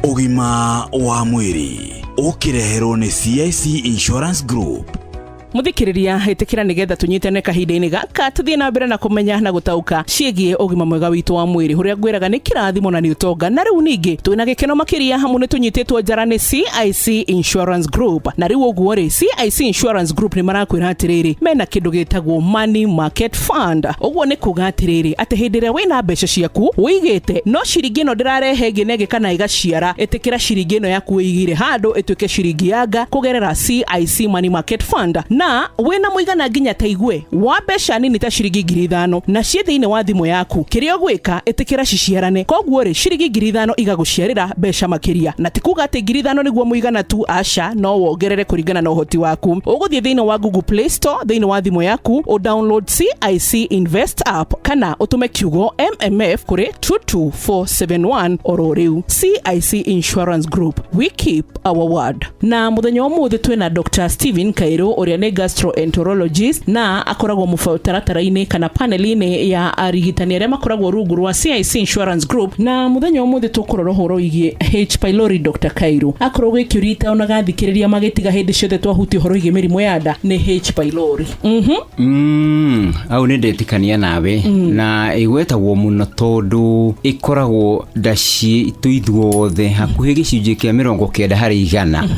Ũgima wa mwĩrĩ ũkĩreherwo nĩ CIC Insurance Group. Muthikiriria, itikira nigetha tunyitane kahinda-inĩ gaka tuthie na mbere na kumenya na gutauka ciĩgiĩ ũgima mwega witũ wa mwĩrĩ, ũrĩa ngwĩraga nĩ kĩrathimo na nĩ ũtonga. Na rĩu ningĩ twĩna gĩkeno makĩria hamu nĩ tũnyitĩtwo njara nĩ CIC Insurance Group. Na rĩu ũguo rĩ, CIC Insurance Group nĩ marakwĩra atĩrĩrĩ, mena kĩndũ gĩtagwo Money Market Fund. Ũguo nĩ kuga atĩrĩrĩ, atĩ hĩndĩ ĩrĩa wĩna mbeca ciaku wĩigĩte, no ciringi ĩno ndĩrarehe ĩngĩ na ĩngĩ kana ĩgaciara, ĩtĩkĩra ciringi ĩno yaku wĩigĩire handũ ĩtuĩke ciringi ya nga kũgerera CIC Money Market Fund. Na wĩna mũigana nginya ta igue wa mbeca nini ta ciringi 5,000 na ciĩ thĩinĩ wa thimũ yaku, kĩrĩa ũgwĩka, ĩtĩkĩra ciciarane. Koguo rĩ, ciringi 5,000 igagũciarĩra mbeca makĩria, na ti kuga atĩ 5,000 nĩguo mũigana tu, aca, no wongerere kũringana na ũhoti waku. Ũgũthiĩ thĩinĩ wa Google Play Store thĩinĩ wa thimũ yaku, ũ download CIC Invest app kana ũtũme kiugo MMF kũrĩ 22471 oro rĩu. CIC Insurance Group, we keep our word. Na mũthenya wa ũmũthĩ twĩna Dr. Stephen Kairu, ũrĩa nĩ gastroenterologist na akoragwo mũtaratara-inĩ kana panel-inĩ ya arigitani arĩa makoragwo rungu rwa CIC Insurance Group. Na mũthenya wa ũmũthĩ tũkũrora ũhoro wĩgiĩ H pylori. Dr. Kairu, akorwo gwĩ kĩũria itaonaga thikĩrĩria magĩtiga hĩndĩ ciothe twahutia ũhoro wĩgiĩ mĩrimũ ya nda, nĩ H pylori. Hau nĩ ndetĩkania nawe, na ĩgwetagwo mũno tondũ ĩkoragwo nda citũ ithuothe, hakuhĩ 90%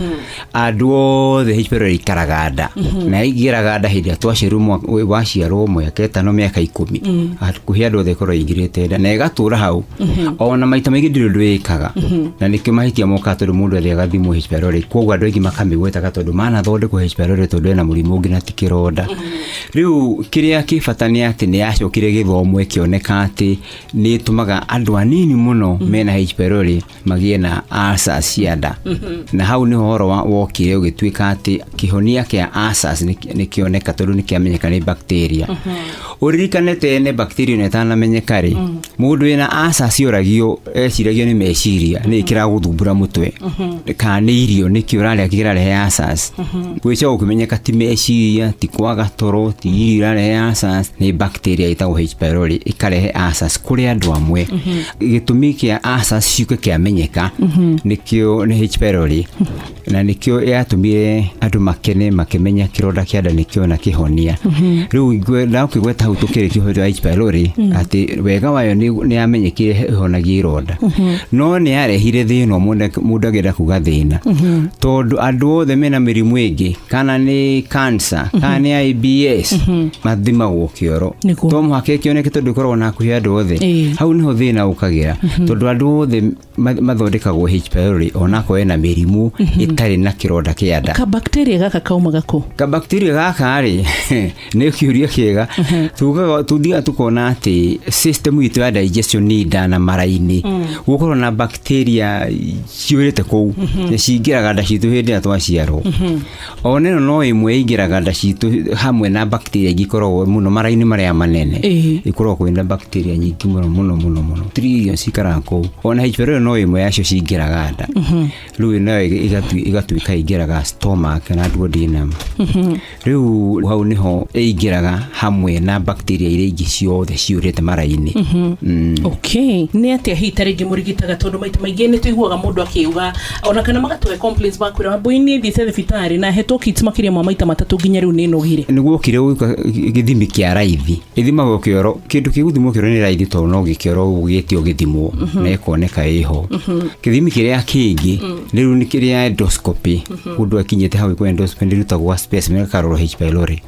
andũ othe H pylori ikaraga nda, na ĩingĩraga nda hĩndĩ ĩrĩa twaciarwo, waciarwo mĩaka 5, mĩaka 10, hakuhĩ andũ othe ĩkorwo ĩingĩrĩte nda na ĩgatũra hau. Ona maita maingĩ ndĩrĩ ũndũ ĩkaga, na nĩkĩo mahĩtia mokaga, tondũ mũndũ athiaga thimwo H pylori. Koguo andũ aingĩ makamĩgwetaga tondũ manathondekwo H pylori tondũ ena mũrimũ ũngĩ na ti kĩronda. Rĩu kĩrĩa kĩ bata nĩ atĩ nĩ yacokire gĩthomo, ĩkĩoneka atĩ nĩ ĩtũmaga andũ anini mũno mena H pylori magĩe na ulcers cia nda. Na hau nĩho ũhoro wokire ũgĩtuĩka atĩ kĩhonia kĩa ulcers nĩ kĩoneka, tondũ nĩ kĩamenyeka nĩ bacteria. Ũririkane tene bacteria ĩno ĩtanamenyeka rĩ, mũndũ wĩna ulcers oragio, eciragio nĩ meciria, nĩ kĩragũthumbũra mũtwe kana nĩ irio, nĩkĩ ũrarĩa kĩrarehe ulcers. Gwĩcoka gũkĩmenyeka ti meciria, ti kwaga toro, ti irio irarehe ulcers, nĩ bacteria ĩtagwo H pylori ĩkarehe ulcers kũrĩ andũ amwe. Gĩtũmi kĩa ulcers ciũke kĩamenyeka nĩkĩo nĩ H pylori, na nĩkĩo yatũmire andũ makene makĩmenya kĩronda kĩa nda nĩkĩo na kĩhonia. Rĩu ndakĩgweta hau tũkĩrĩkia ũhoro wa H pylori, atĩ wega wayo nĩ yamenyekire ĩhonagia ironda, no nĩ yarehire thĩna ũmwe. Mũndũ agĩenda kuga thĩna tondũ andũ othe mena mĩrimũ ĩngĩ, kana nĩ cancer kana nĩ IBS, mathimagwo kĩoro. To mũhaka ĩkĩoneke tondũ ĩkoragwo na hakuhĩ andũ othe. Hau nĩho thĩna ũkagĩra, tondũ andũ othe mathondekagwo H pylori onakorwo ena mĩrimũ ĩtarĩ na kĩronda kĩa nda. Kabakteria gaka kaumaga kũ? Kabakteria gaka rĩ, nĩ kĩũria kĩega. Tugaga tuthiaga tukona atĩ system itũ ya digestion nĩ nda na mara-inĩ, gũkorwo na bacteria ciũrĩte kũu na cingĩraga nda citũ hĩndĩ ĩrĩa twaciarwo. Ona ĩno no ĩmwe ĩingĩraga nda citũ hamwe na bacteria ingĩ ikoragwo mũno mara-inĩ marĩa manene. Ikoragwo kwĩna bacteria nyingĩ mũno mũno mũno mũno, trillions cikaraga kũu. Ona H pylori no ĩmwe yacio cingĩraga nda. Rĩu nayo ĩgatuĩka ĩingĩraga stomach na duodenum. Rĩu hau nĩho ĩingĩraga hamwe na bacteria iria ingĩ ciothe ciũrĩte mara-inĩ. Okay, nĩ atĩa hihi ta rĩngĩ mũrigitaga? Tondũ maita maingĩ nĩ tũiguaga mũndũ akiuga ona kana magatũhe complaints makwĩra, "Wambui, niĩ thiĩte thibitarĩ na hetwo kits makĩria ma maita matatũ, nginya rĩu nĩ nogire." Nĩ guokire gwĩka gĩthimi kĩa raithi, ĩthimagwo kĩoro. Kĩndũ gĩgũthimwo kĩoro nĩ raithi, tondũ no gĩkĩoro ũgĩtio gĩthimwo na ĩkoneka ĩho. Gĩthimi kĩrĩa kĩngĩ rĩu nĩ kĩrĩa endoscopy. Mũndũ akinyĩte hau ĩkwo endoscopy, nĩ ĩrutagwo specimen ĩkarorwo H pylori.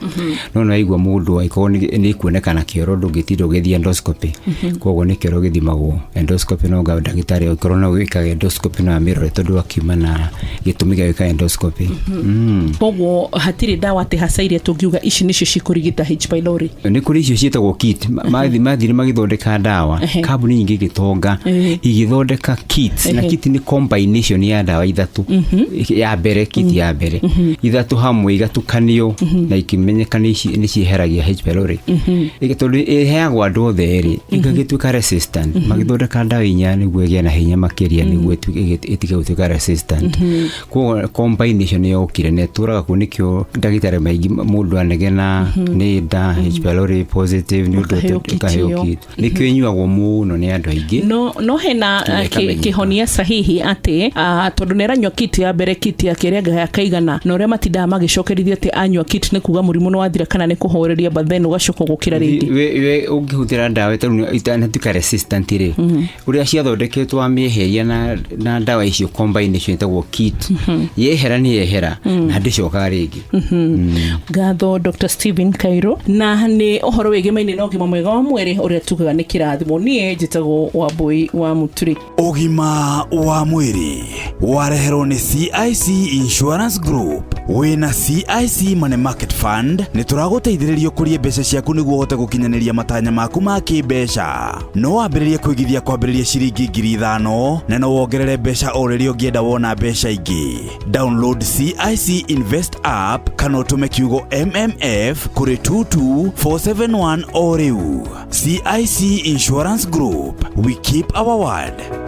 No nĩ waigua mũndũ angĩkorwo nĩ ĩkuonekana kĩoro, ndũngĩtinda ũgĩthiĩ endoscopy. Koguo nĩ kĩoro gĩthimagwo. Endoscopy no nga ndagĩtarĩ angĩkorwo no gwĩkaga endoscopy no amĩrore, tondũ akiuma na gĩtũmi gĩa gwĩka endoscopy. Koguo hatirĩ ndawa atĩ haca iria tũngiuga ici nĩcio cikũrigita H pylori? Nĩ kũrĩ icio ciĩtagwo kit. Mathire magĩthondeka ndawa, kambuni nyingĩ igĩtonga igĩthondeka kits, na kit nĩ combination ya ndawa ithatũ ya mbere, kit ya mbere ithatũ hamwe igatukanio na ikĩmenyeka nĩ cieheragia H pylori. Tondũ ĩheagwo andũ othe rĩ, ĩgagĩtuĩka resistant, magĩthondeka ndawa inya. nda nĩguo ĩgĩe na hinya makĩria, nĩguo ĩtige gũtuĩka resistant. Koguo combination yokire na ĩtũraga kuo. Nĩkĩo ndagĩtarĩ maingĩ, mũndũ anegena nĩ nda H pylori positive, nĩ ũndũ Ũkaheo kit ũkaheo ĩyo. kit. Nĩkĩo ĩnyuagwo mũno nĩ andũ aingĩ. No hena Nginya ĩkamenyeka. Kĩhonia sahihi atĩ tondũ nĩ aranyua kit ya mbere, kit ya kerĩ, anga ya kaigana, na ũrĩa matindaga magĩcokerithia atĩ anyua kit nĩ kuga mũrimũ nĩ wathira kana nĩ kũhoreria, but then ũgacoka gũkĩra rĩngĩ. We ũngĩhũthĩra ndawa tarĩu itanatuĩka resistant rĩ, ũrĩa ciathondeketwo wamĩeheria na ndawa icio, combination ĩtagwo kit, yehera nĩ yehera na ndĩcokaga rĩngĩ. Ngatho, Dr Stephen Kairo, na nĩ ũhoro wĩgemaine na ũgima mwega wa mwĩrĩ ũrĩa tugaga nĩ kĩrathimo. Niĩ njĩtagwo Wambui wa Mũturi. Ũgima wa mwĩrĩ wareherwo nĩ CIC Insurance Group. Wĩna CIC Money Market Fund nĩ tũragũteithĩrĩria ũkũrie mbeca ciaku nĩguo ũhote gũkinyanĩria matanya maku ma kĩmbeca. No wambĩrĩrie kũigithia kwambĩrĩria ciringi 5,000, na no wongerere mbeca o rĩrĩa ũngĩenda wona mbeca ingĩ. Download CIC Invest app kana ũtũme kiugo MMF kũrĩ 22471 o rĩu. CIC Insurance Group, we keep our word.